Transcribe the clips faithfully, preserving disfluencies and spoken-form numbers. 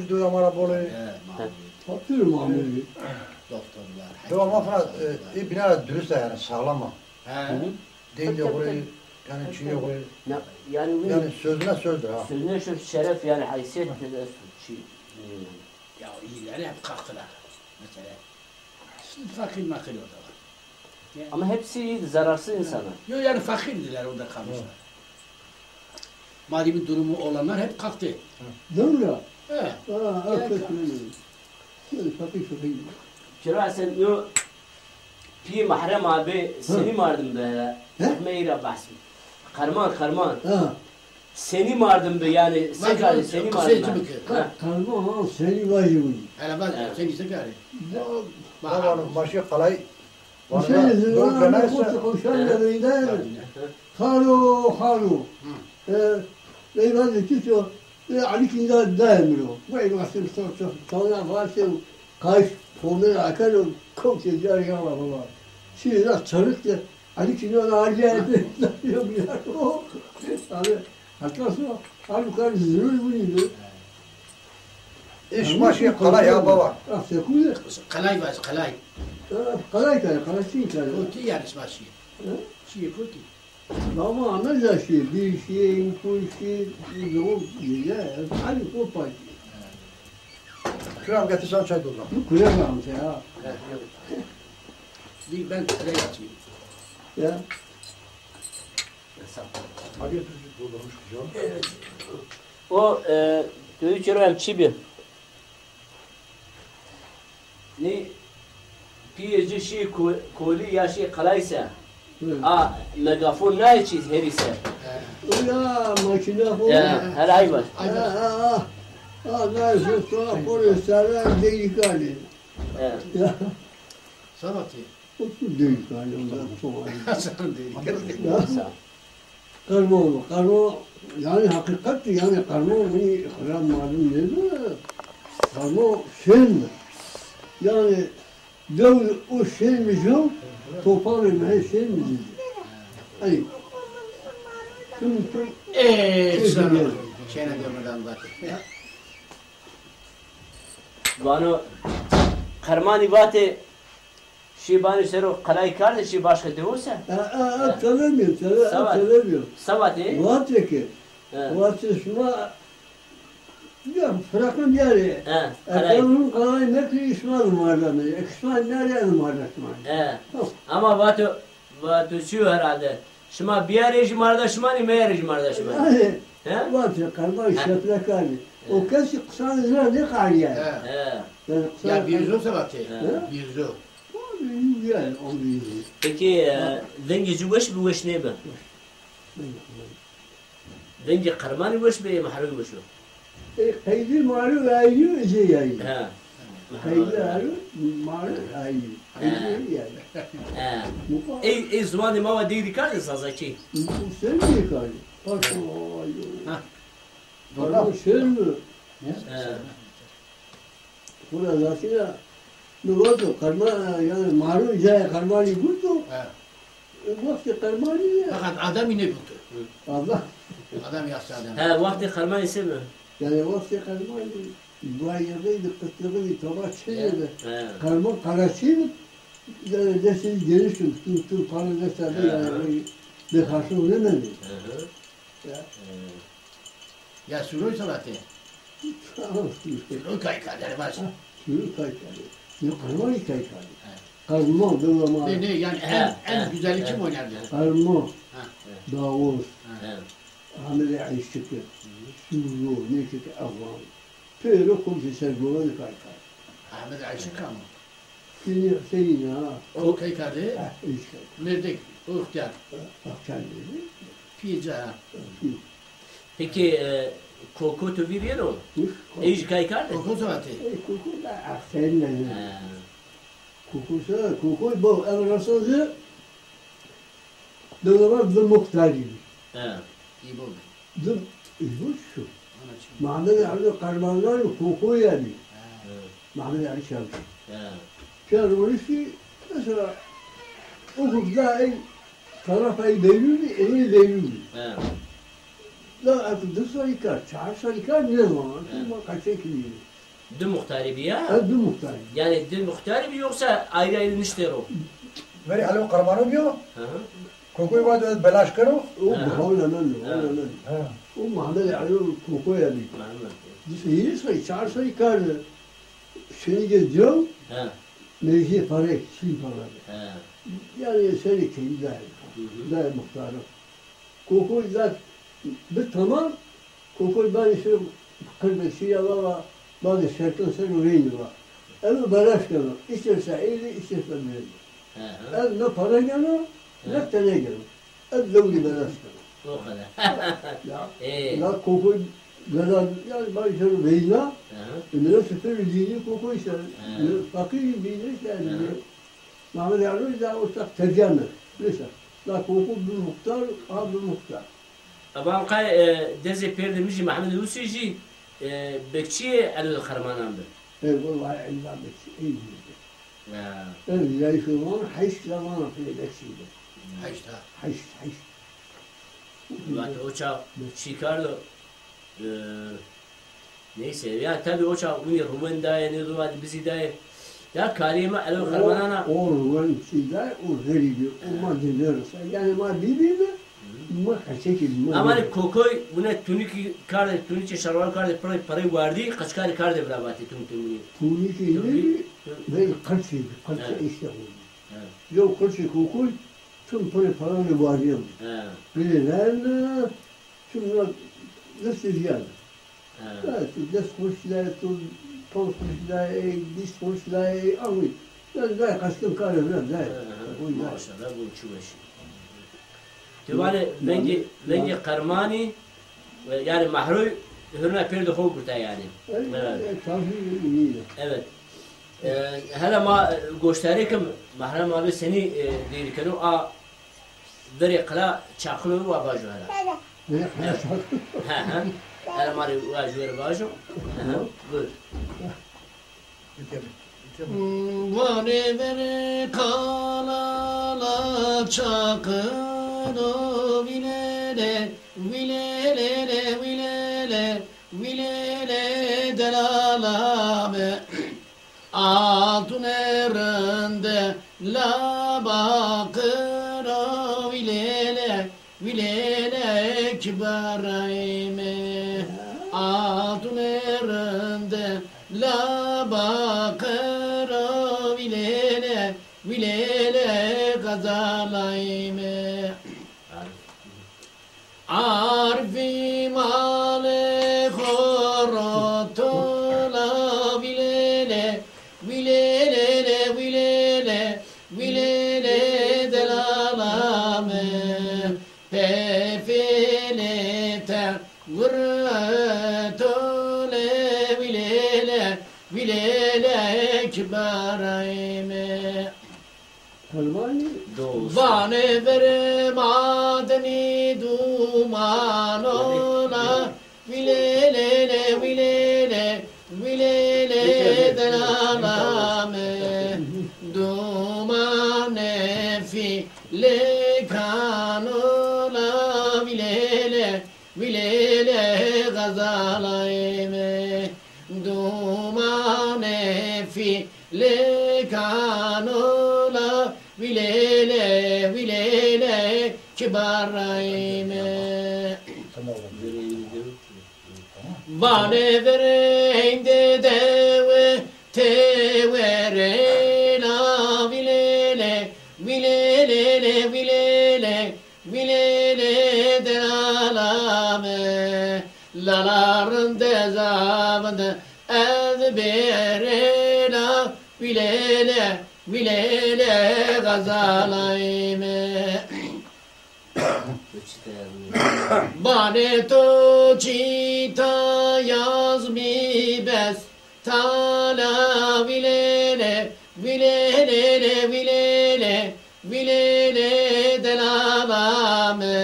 Dewa ma ra bol ê. He, mamurî. Fakir mamurî. Doktorlar, dewa ma fina, hekimler, e, ê bîna ra durust a, yanî sağlam a. He. Hı hı. Dengê xo rê, yanî çînê xo rê. Na, yanî, yanî sözüne sözdür ha. Sözüne söz, şeref, yanî haysiyet, şey, e, ya, îyî, yanî hep kalktılar. Mesela, şimdi fakir makir orada var. Ama hepsi iyiydi, zararsız insanlar. Yok, yani fakirdiler, orada kalmışlar. Madem'in durumu olanlar hep kalktı. Doğru ya. He. Ha, hakikaten öyle. Yani fakir fakir. Kira sen yo pî Mahrem abi senî mardim be. He? Hukme ira bahs. Karman, karman. Ha. Senî mardim bi, yanî se karî, senî mardim bi. Ka-, karma ha, senî vajî wî. Hele bak, senî se karî. Baba, ma şî qalay. Hüseyin zirvana, koşu koşan da beyler. Xalo, xalo. E, beyler de kî ço, e, Ali Kinda da emro. Bu en vasıl sor, sor, sor, varsa, kayış, pomel akar, kom se diyar ya baba. Şimdi da çarık de, Hani ki, yok ya. Abi, hatta sonra, abi, bu kadar zırır bu neydi? Eş başı kalay ya baba. Ah, sekûne. Kalay var, kalay. Kalay, kalay, kalay, kalay. Kotî yani başı. Şey kotî. Baba, ama da şey, bir şey, bu şey, bu şey, ya, hani kopar. Kürem getirsen çay dolduralım. Bu kürem almış ya. Değil, ben şuraya atayım. Ya. Hadi doldurmuş güzel. O, e, döğü çiro em çi bi? Ni piyê ci şî ko-, kolî ya şî qelayse. Hı. A megafon nayê çî herî ser. Ya makîna xo. Ya, her ay var. Ha, ha, ha. Ha, nayê xo sonra pore sere deyîkanê. Ya. Ya. Sabatî. O tu deyîkanê, o da sonra. Sen deyîkanê. Ya. Sağ ol. Qermo, qermo, yanî heqîqet, yanî qermo, winî xirab malum nêbi. Qermo şên bi. Yanî dew o şên mi jo, toparê mi hê şên mi dî. Ey. Tüm, tüm. Ey, çêna, çêna gömeden bak. Vano, qermanî vatê, şî banî sero qelay kerdê, şî başka dewo se? E, e, e, telemiyor, tele-, e, telemiyor. Sabatê? Vatê ki, vatê şima ya, firakın bir yere. E, qelay. Efendim, qelay mekri, şima da mardame. E, şima nereye de mardame? E. Ama vato, vato çiyo herhalde. Şima biyarê jî marda şima nî, meyarê jî marda şima nî. He? Vatê qerman şeflekanî. O kes ki qisane zira nêqarîyay. He. Ya bîrzo se vatê? He? Bîrzo. Yanî, o bîrzo. Peki, e, vengê ci weş bi, weş nêbi? Weş. Vengê qermanî weş bi, ê mahrû weş o? E, qeydî mahrû ayrî, ecê ayrî. He. Qeydî ayrî, mahrû ayrî. Ecê ayrî. He. Ey, ey ziwanê ma wa deyrî kardê zazakî? Sen mi kardê? Paşo, ay, ay. Ha. Doğru. Paşo, sen mi? He. Xura zatî ya, mi vato, qerma-, yanî, mahrû cayê qermanî guto. He. Wextê qermanî ya. Fakat adamî nêguto. Adam. Adam yaşlı adam. He, wextê qermanî se bi? Yanî, wextê qermanî, bayırlıydı, kıtlığıydı, tava çênedi. He. Qerman qara çênedi. Yanî, destê geniş, tüm, tüm para destede, yanî, bir haşo nêmendê. Hı hı. Ya. He. Ya Suroy se vatê? Suroy kay kardê, baş. Suroy kay kardê. Yo, qermanî kay kardê. He. Qerman, dewla ma. Ne, ne, yani en, en güzeli kim oynardı? Qerman. Ha. Dawuz. Ha. Amedê Eyşikî. Suro, nêşikî, Efgan. Pêro kom ki ser goranî kay kardê. Amedê Eyşikî ama. Seni, seni ya. O kay kardê? Ha, Eyşikî. Mêrdek, o ixtiyar. Ha, ixtiyar dedi. Pîyê ci ha. Peki, e, Koko tu vîr yeno? Ey jî kay kardê? Koko se vatê? Ey, Koko da axtayın ne? Ha. Koko se, Koko bo, ev rasan zî dewlemend bi muxtarî. Ha. Îbo bi. Dı, bu şu. Mehmet Ali Karmanlar Koko yani. Ha. Mehmet Ali Çavuşî. Ha. Piyano rolü ki, mesela, o da en taraf ay Beyrûnî, en Beyrûnî. He. Da ez di serî kar, çar serî kar nêzana. He. Ma qeçekî nîyo. Di muxtarî bî ya? Ez di muxtarî. Yanî di muxtarî bî yoksa ayrı ayrı niştê ro? Verî Elo Qermano bîyo. Hı hı. Kokoy va de belaş kero. O Hı hı. Hawla mendo, Hı. Hawla mendo. Hı. O Mehmed Elo Kokoy ya bî. Mehmed. Di serî, çar serî kar de. Şenîge diyo, He. Mevzîyê parek, çîn parek. He. Yanî serê keyî dayê. Hı hı. Dayê muxtaro. Kokoy zaf bi tamam, Kokoy banê şiro qir de şîya va, va, banê şerton ser o reyni va. Eno belaş keno, isterse eyle, isterse bile. He, he. Ez ne para geno, ne He. Tene geno. Ez dewrî belaş keno. O kadar. Ya, Ê. La Kokoy bela, yanî banê şiro veyna, He. Ê, millet şoförü lîni Kokoy ser. He. Millet fakirî bîne ser. He. Mehmed Elo da ortak tezyan. Neyse. La Kokoy bi muxtar, a bi muxtar. Aban qay, e, dezê pêrdê mi jî Mehmed Lusî jî, e, bekçîyê Elo Qermanan bi. E, wellahî ella bekçî, ey bî. Ya. Ez zayîf zaman, heşt zaman pê bekçî bi. Heşt ha. Heşt, heşt. Vatê o ça çî kardo, e, neyse, ya tabî o ça winî ruwen dayê, nê ruwen bizî dayê. Ya karê ma Elo Qermanana. O ruwen çî dayê, o verî bî, o ma dinêrisa. Yanî ma bîbî de, ma qeçekî bî, ma Ama bîbî. Kokoy wine tunîkî kardê, tunîkê şalwar kardê, pirê, pirê wardî, qeçkarî kardê vira vatê tunîkê winî. Tunîkî Tunî-, nêbî, tun- verî qirçî bî, qirçî He. eşya bî. He. Yew qirçê Kokoy, tim pirê paranê wardîyan bî. He. Girê ren, tim na destê vîyan. He. Belkî des kuruş dayê to, panc kuruş dayê, bîst kuruş dayê, amî. Yanî dayê qestin karê vira dayê. He, he. Oy dayê. Maşallah, bu çi weş. Ti vanê vengê, vengê Qermanî, e, yanî Mehroy hurna pêrdê xo gurta yanî. Evet. Evet. E, hele ma, e, goştarê kim, Mehrem abi senî, e, dêrî keno, a verê qila çaqilo wa vajo hele. Verê qila çaqilo. He, he. Hele ma rê wa jû verê vajo. He, he. Buyur. Vanê verê qala la çaqilo, wîlêlê, wîlêlê, wîlêlê, wîlêlê delala mi. Altune rinde la baqiro, wîlêlê, wîlêlê ki barayme. Altune rinde la baqiro, wîlêlê, wîlêlê gazalayme. Arifî malê xo rotola, wîlêlê, wîlêlê, wîlêlê, wîlêlê delala mi. Pefêlê te guretole, wîlêlê, wîlêlê ki barayme. Qurbanî. Dost. Vanê verê madenî dumano la, wîlêlê, wîlêlê, wîlêlê delala mi. Dumanê fîlêkano la, wîlêlê, wîlêlê xezalayme. Dumanê fîlêkano la, wîlêlê, wîlêlê ki barayme. Tamam. Vanê verê heyndê dewe tewe rê la, wîlêlê, wîlêlê, wîlêlê, wîlêlê delala mi. Lala rinde zavinde ez bêrê la, wîlêlê, wîlêlê xezalayme. Vanê to çîta yazmî bes tala, wîlêlê, wîlêlê, wîlêlê, wîlêlê delala mi.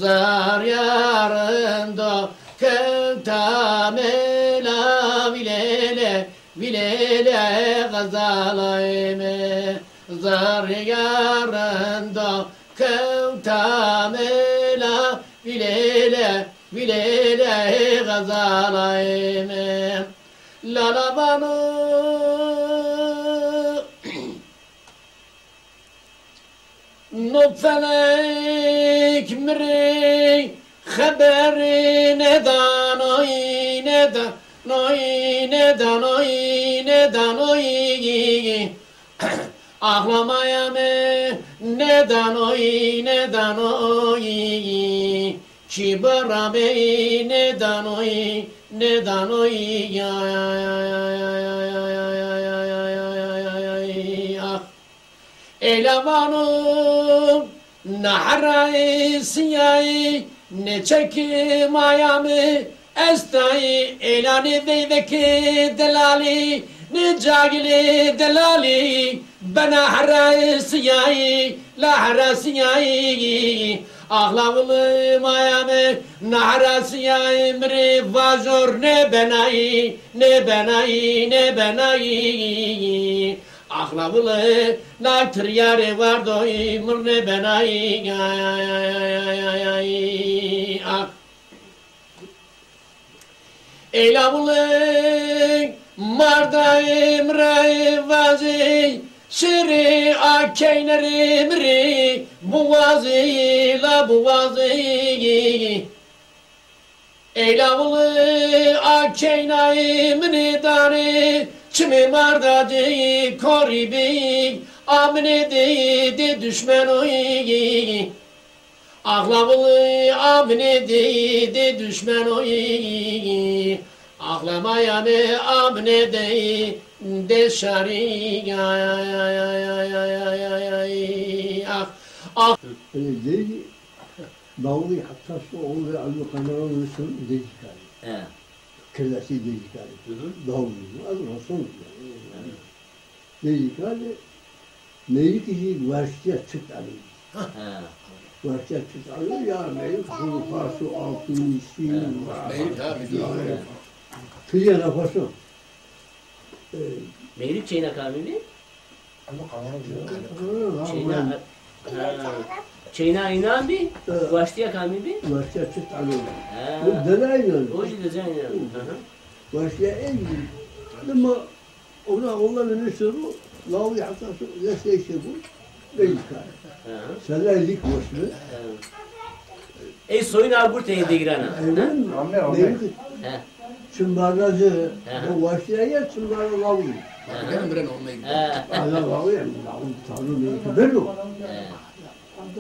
Zerrîya rindo kewta mi la, wîlêlê, wîlêlê xezalayme. Zerrîya rindo kewta mi la, wîlêlê, Gülele xezalayme lala vano. No felek mi rê xeberî nêdanoy, nêdanoy, nêdanoy, nêdanoy. Axlamaya mi nêdanoy, nêdanoy. Çî bara mi nêdanoy, nêdanoy. Ax. Eyla vano, na herayê siyayê, ne çekê maya mi estayê, eyla nê veyvekê delalî, nê cagilê delalî, bena herayê siyayê, la hera siyayê. Axla wili maya mi, na hera siyayê mi rê vajor nêbenayê, nêbenayê, nêbenayê. Axla wili na tiryarê werdoy mir nêbenay. Ax. Eyla wili mardayê mi rê vazê, şêrê a keynerê mi rê biwazê, la biwazê. Eyla wili a keynayê minê danê, çimê marda de korî bî, a minê de dê duşmenoyî. Axla wili a minê de dê duşmenoyî. Axla maya mi a minê de dê şarî. Ax, ax. Dawî heta şu oğlu Abdülkadir olmuşsun Dejikali. He. Kirlesi Dejikali. Hı hı. Dawî. Az olsun. He. Dejikali. Meyik işi verşiye çıt alıyor. He. Verşiye çıt alıyor ya, meyik bunu fasu altın işi. He. Meyik abi. Tüye ne fasu? Meyrik çeyna kamî bî? Çeyna, ha. Çeyna înan bî? Waştîya kamî bî? Waştîya çi tane? Ha. Bu dela înan. O jî dela înan. Hı hı. Waştîya en bî. Ama ona, ona ne soru? Lawi hata so, ne şey şey bu? Belka. Hı hı. Selanik boş ver. Hı. Ey soyun a gurte yê Degran a. Eyvin. He. Çimbarda zê, he, he, bu waştîya ya çimbarda Lawi. He. Ala Lawi, Lawi tanrı ne ki bello. He.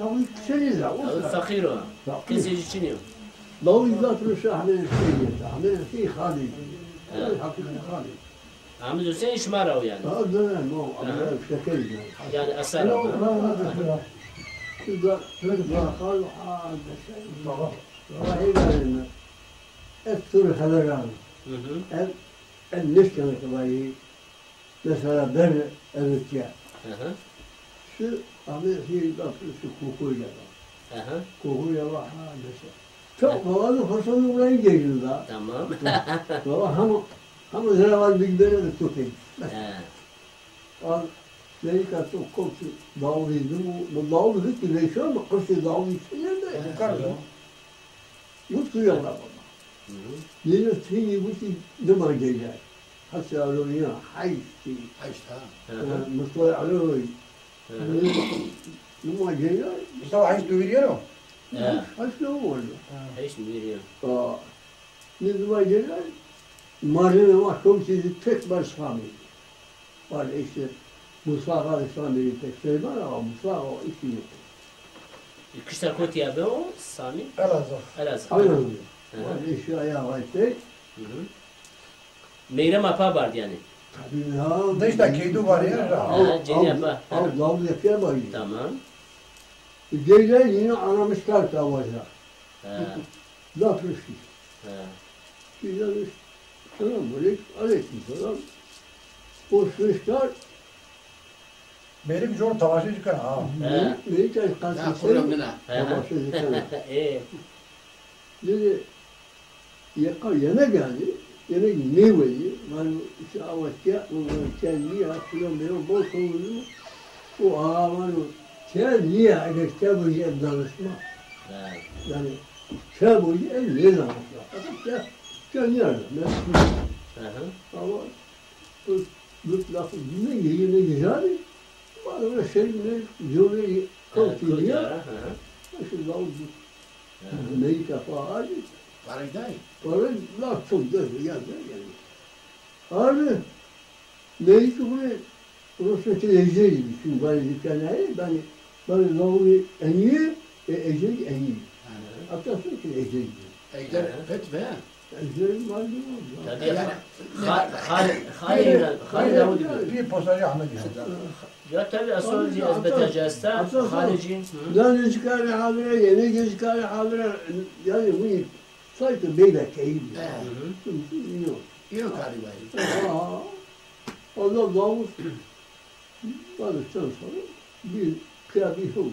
Lawi kişi ne la? Lawi feqîr o. Feqîr. Kesê jî çinî yo. Lawi zat ro şahane şey yedi. Ahmet şey Halid. He. Hakiki Halid. Amiz Hüseyin şima ra o yanî? Ha, ne, no, ama şeker yani. Yanî eser o. Baba. Baba, hey, ez tu rê xeber rano. Hı hı. Ez, ez nêşkena ke vayî, mesela ben, ez tiya. Hı hı. Şu, abi, şey, bak, şu koku ya. Hı hı. Koku ya, ha, mesela. Çok, baba, bu fırsatı buraya geldi da. Tamam. Baba, ama, ama zira var, bir böyle de çok iyi. He. Al, Meyika to koptu, dawî dimo, no dawî bitti, neyse ama qirtê dawî çi yerde? Mutlu ya baba. Hı hı. Yine teyni bitti, dima gece. Hatta alo ya, hayşti. Hayşti, ha. Hı hı. Mutlu alo. Hı hı. Dima gece. Mustafa hayşti veriyor mu? He. Hayşti ne oldu? Hayşti veriyor. Aa. Nê dima gêna, marine ma kewtî zî tek bar Samî. Bar işte Musa Axa de Samî rê tek şey var ama Musa Axa o işi yok. Kişta kotî ya be o Samî? Elazığ. Elazığ. Elazığ. Hı hı. Bar eşya ya vay tek. Hı hı. Meyrema pa bard yanî? Tabii ya. Deşta keydu var ya. Ha, cênîya pa. Al, al, al, yapıya bak. Tamam. Gece yine aramışlar kavaca. He. Laf eşî. He. Güzel iş. Selam aleyküm, aleyküm selam. Hoş işler. Benim zor tavaşe çıkan ha. He. Beni de kalsın. Ya, koyun bina. He. Tavaşe çıkan. E. Dedi, yeka yemek geldi. Yemek ne verdi? Var işte avaşya, o kendi ya, filan böyle bol konulu. O ağa var o. Sen niye eger sen bu danışma? He. Yani Çe boyî ez nêzana. Ke, ke nîyarda. Hı hı. Ama bu, bu lafı dinle, yine güzel. Bana öyle şey ne, cümleyi kavga ya. Hı hı. Nasıl lafı bu? Hı hı. Neyi kafa hali? Parayı da. Parayı laf çok da ya, ya, yani. Abi, neyse ki bunu Rusya ki Ejder'i, çünkü bana dükkanları, bana, bana lavuri eniye, e, Ejder'i eniye. Hatta sonra ki Ejder'i. Ejder pet ve? Ejder'i malum oldu. Tabii. Xalê, xalê, xalê Dawudî bî. Bir posacı Ahmet ya. Ya tabii, asıl ez bete cesta, xalê cî. Lan çıkar habire, yemek çıkar habire, yani bu Sayto beyler keyif. He. Hı hı. Yok. Yok abi var. Aa, Allah Davut barıştan sonra bir kıya bir oldu.